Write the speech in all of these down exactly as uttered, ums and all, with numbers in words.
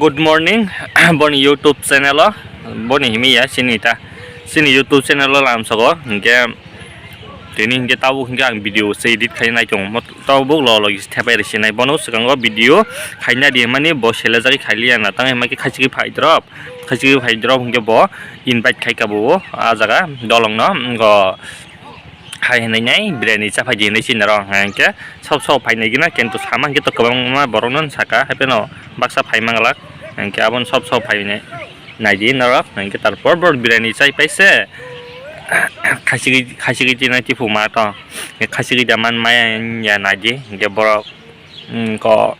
Good morning, boni YouTube channel o, boni himi ya, chini ta, chini YouTube channel o lamsogo, hinkhe tini hinkhe tabuk hinkhe ang video se edit khai nai tongo, tabuk lo logi thepai risi nai, bono swkango video khaina di mani bo selejagwi khailiya na, tang hima khe khachigwi phai drop, khachigwi phai drop hinkhe bo invite khai ka bo o, ah jaga dolong no, go. Hai hinwi nai biryani chaphai di hinwi sini rok hwnkhe sob sob phainai gina kintu sama hinkhe to kwbangma borok no saka hapheno baksa phai manglak hinkhe abono sob sob phainai naidi norok hinkhe tarpor borok biryani chai paise khachigwi khachigwi tini tipuma to khachigwi da man maya naidi hinkhe borok ko.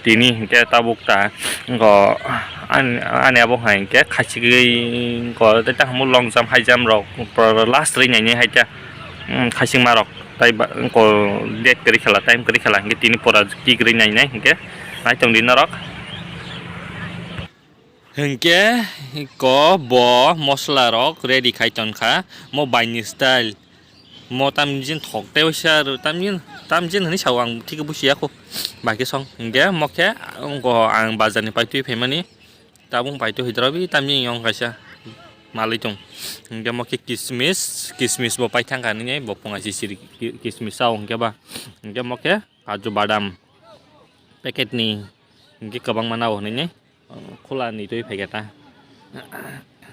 Tini hinkhe tabuk ta, wngkha ani, ani abo hai hinkhe khachigwi wngkha tei tamo long jump, high jump rok last rwi nainai hai khe, khachingma rok tai wngkha date kwrwi khala, time kwrwi khala hinkhe tini pora kick rwi nainai hinkhe nai tongdi norok. Hinkhe ko bo mosola rok ready khai tongkha, mo baini style. Mo tamjin thok tei waisa aro tamjin, tamjin hinwi sao ang thik busiya kho. Bai khe song hinkhe mo khe wngkha ang bazar ni paitwi phaimani tabung paitwi hwdra bi tamjin yong kaisa malwi tong. Hinkhe mo khe kismis, kismis bo paithang kha nini bo phunga sisiri ki-, kismis sao hinkhe ba. Hinkhe mo khe kaju badam packet ni hinkhe kwbangma nao hinwi. Khula ni twi phaikha ta.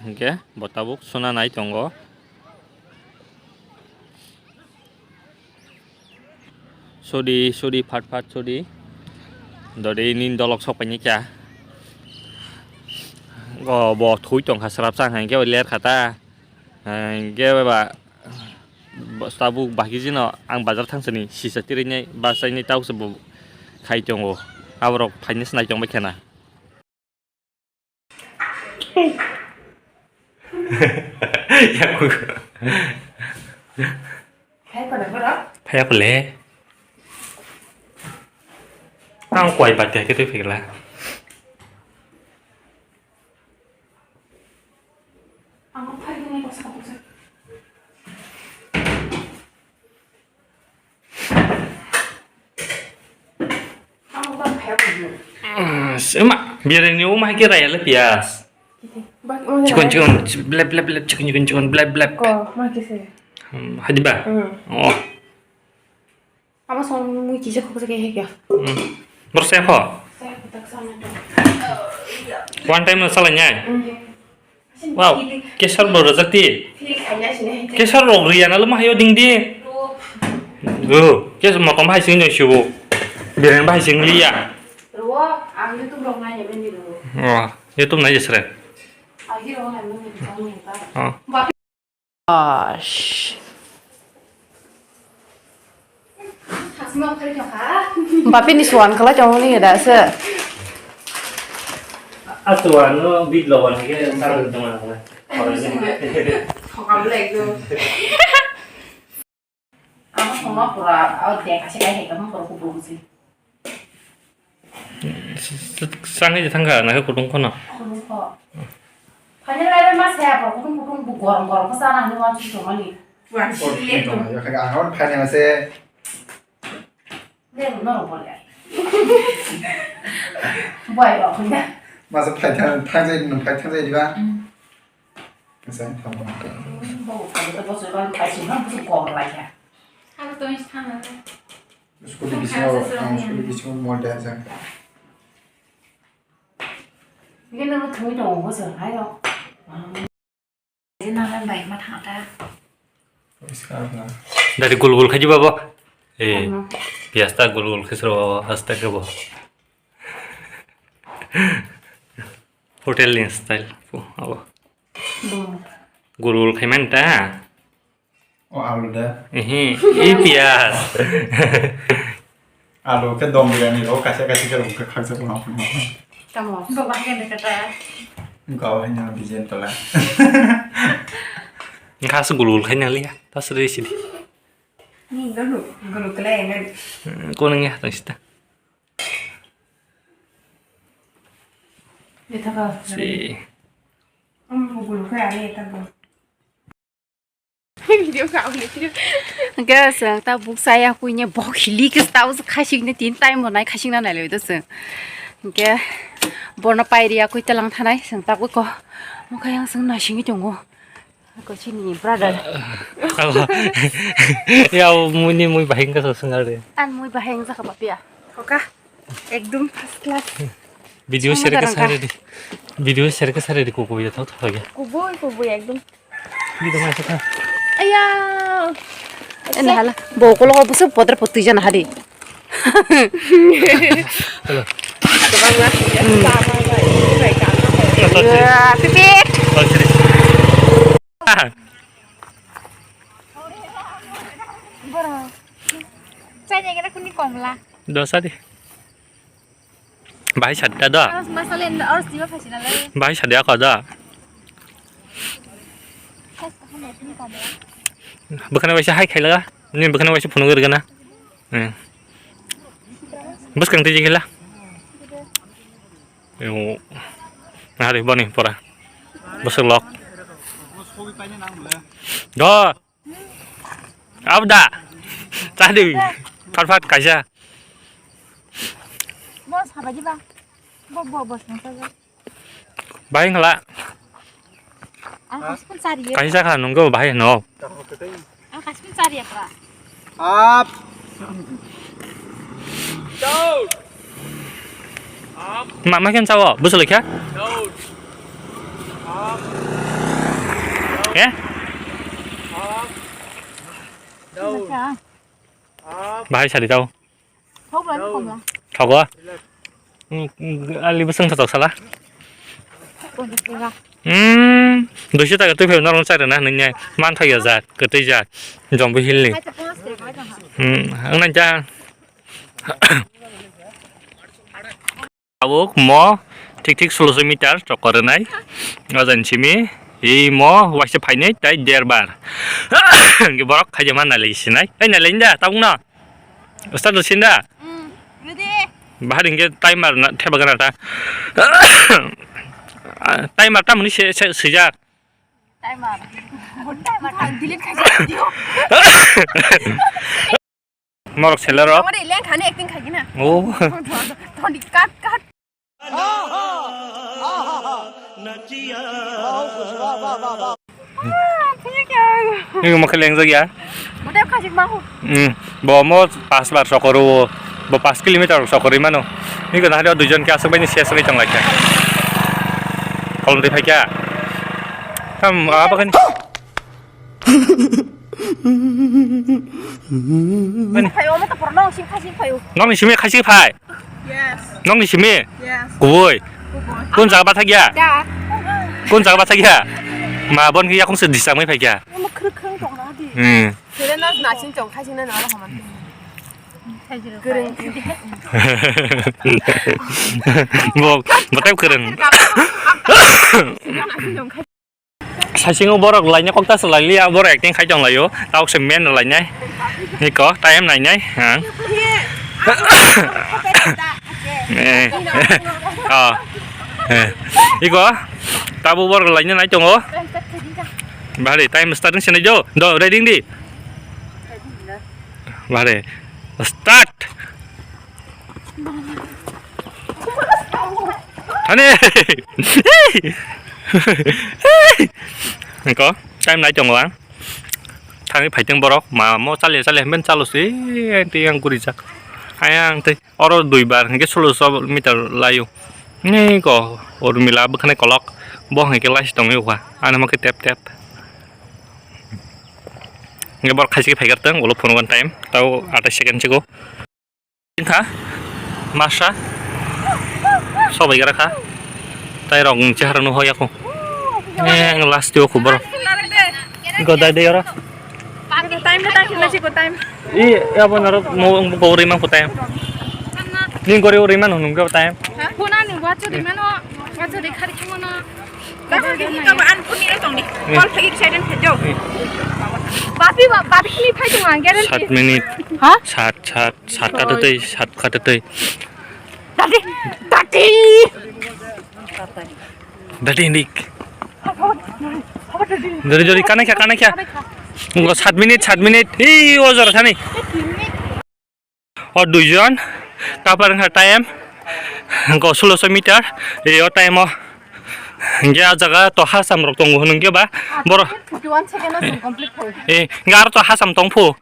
Hinkhe bo tabuk suna nai tongo. Sudi, sudi, phat, phat, sudi. Dodi nini dolok sok paini kya. Go bo thui tongkha srapsa hinkhe ler kha ta. Hinkhe ba tabuk bahai jino ang bazar thangsani sisa tirinai basainai tabuk se bo khai tongo. Aborok phainai se nai tongbai khana. Yaku. Phai kole borok? Phai kole. Ang kwai bati hai khe twi phikla. Ang phai kole kosa kosa. Sema, biryani o mai khe raya le piyas. Chikon chikon blep blep blep chikon chikon chikon blep blep. Ko ma khe se. Hadi ba? Oh. Ama song mui kisa khok se khe kya. Bor se kho. One time no salai nyai. Wow, kesar bo rajak di. Kesar rok riya na lama hayo ding di. Go, kes motom bahai sing jong sibo. Biren bahai sing liya. Ruo, ang YouTube rok nai ni ruo. Oh, YouTube nai jesre. Agi rok nai ni ruo. Oh. Gosh. Bapi ni suan kala chong ni da se. Asuan no bit lo wan ke sar dong na. Thokam le ekdom. Ang songma pura, oh, de kasi kai hai kamu pura kubung si. Sangi je thangka, nake kutung kono. Kutung ko. Phani lai ma saya pura kutung kutung bu gorong gorong ko sana ni wan si tongani. Wan si le. Ang hor phani ma se. Le no ro bole. Boy ro kunya. Masa phai thang thang jai no phai thang jai diba. Masa thang. Bo ko to bo so ban phai si no bu ko la ya. Ano to is thang na. Scooty bisingo, ang scooty bisingo mol dance ang. Ini nama thangwi tongo bo se hai no. Ini nama bai ma thang ta. Dari gul gul khaji babo. Eh, biasa gul gul khesro babo, hasta ke bo. Hotel ni style abo. Gul gul khai man ta. O alu da. Ehe, e piyas. Alu khe dom biryani ro kaisa kaisa khe rung khe khaksa ko. Tamo. Bo bahai khe kata. Gaw hai na bijen tola. Khas gul gul khai na liya. Tas re sidi. Ni gulu gulu kle ne. Ko nang ya tang sita. Eta ka. Si. Am gulu khai ani eta ko. Video ka ang video. Hwnkhe chwng ta buk chaya kuine bok hili khe ta khasik ni tin time bo nai khasik na nai le do chwng. Hwnkhe Borno pairiya koi talang thanai, chwng tabuk ko. Mokhe yang chwng naisingwi tongo. Ko chini brother. Abo. Ya, mui ni mui bahing ka sosong are. An mui bahing jaka bapia. Hoka. Ekdum first class. Video share ka sare di. Video share ka sare di, kuku ya thok thok ya. Kubui, kubui, ekdum. Video ma sa. Aya. Ena hala. Bo kolo ko busu podre potui jana hari. Hello. Pipit. Boro. Chai ni kena kuni komla. Dosa di. Bahai sadda da. Aros masale ndo aros diba phasi nalai. Bahai sadda ka da. Bukhana waisa hai khaila. Ni bukhana waisa phunuk rgana. Hmm. Bus kang tiji khaila. Yo. Hari boni pora. Bus lok. Do. Abda. Tadi. Fat fat kaisa. Bo sabaji ba. Bo, bo, bo, sangsa ba. Bai ngala. Ang kaspin sari ya. Kaisa kha nunggo bai no. Ang kaspin sari ya, Pak. Up. Down. Up. Ma, ma ken chawo, busu lekha? Down. Up. Eh? Up. Down. Up. Bahai sadi tau. Thogo. Hmm, hmm, ali bwswng sa toksa la. Hmm, duiso taka twi phai norok chari na hinwi nai. Man thok ya jat, kwtwi jat. Jombo hill ni. Hmm, ang nai ja. Tabuk mo thik thik sulosoi meter chokor rwnai. O jani simi ei mo waisa phainai tai derbar. Hwnkhe borok khaija ma nailai sinai. Ai nailai da tabuk no. Start do sinda. Mm, ready. Bahar hwnkhe timer na theba gana ta. Timer tamoni se, se, swijak. Timer. Timer thang delete khaijak video. Norok seller rok. Amari leng khani acting khaigina. Oh. Thoni cut cut. Ini mau keleng lagi ya. Udah kasih mau. Hmm, bo mo pas bar sokoro, bo pas kilometer sokori mano. Ini kena ada tujuan ke asal banyak sia seri tong lagi. Kalau di pagi ya. Tam apa kan? Phaio, omo to pura nong simi khai simi phaio. Nokni simi khai simi phai? Yes. Nokni simi? Yes. Kubui? Kubui. Kun jaga bathak ya? Da. Kun jaga bathak ya? Ma bon ki yakung se disang mai phai kya? Omo khrik khrik tong na di. Hmm. Sere nas nasin tong khai sini na ro haman. Kereng. Bo, bo tep kereng. Sere nasin tong khai. Saisingo borok laina kokta se lailiya, borok acting khai tong laio, tabuk se men lainai. Niko, time nainai, ha? Eh, oh, eh. Iko, tabuk borok laina nai tongo. Bari, time starting se nai jo, do, ready di. Bari, start. Thani. Niko, time nai tongo ang. Thani phaiteng borok, ma mo chale chale hemben chalo se, tei yang guri jak. Ayang tei oro dui bar hingke solo so meter layo. Niko, Urmila bwkhani kolok, bo hingke lasi tongwi ukha. Ano mo khe tep tep. Nge borok khaisi khe phaikar tong, ulo phone one time, tao atai second siko. Kha masa sobai gara kha tai rok ni chehara no hoya kho. Eh, last yo khubor. Go dai de ora. Time na time na chiko time. I abo naro mo go ri mang ko time. Ni go ri ri man nung go time. Phone ani watch ri mano, watch ri khari khamo no. Bapi ba, bapi ni phai tong ang, guarantee. Sat minute. Ha? Sat, sat, sat kata tei, sat kata tei. Dadi, dadi. Dadi indik. Dadi, dadi, kana kya, kana kya? Ngo sat minute, sat minute. Hei, o jora thani. O duijon kapar wngkha time Go sulosho meter, e, o time o. Hingke a jaga to hasam rok tongo hwnung ke ba. Boro, fifty one second o chwng complete khawi. E, hingke aro to hasam tong phu.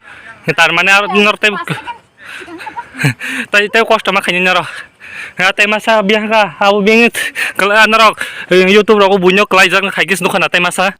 Tar mane aro nor tei, tei, tei kosto ma khaini noro. Ha, tei masa biyang ka, abo biyang kala norok, e, YouTube rogo buino kalaijak na khaikis nukha na tei masa.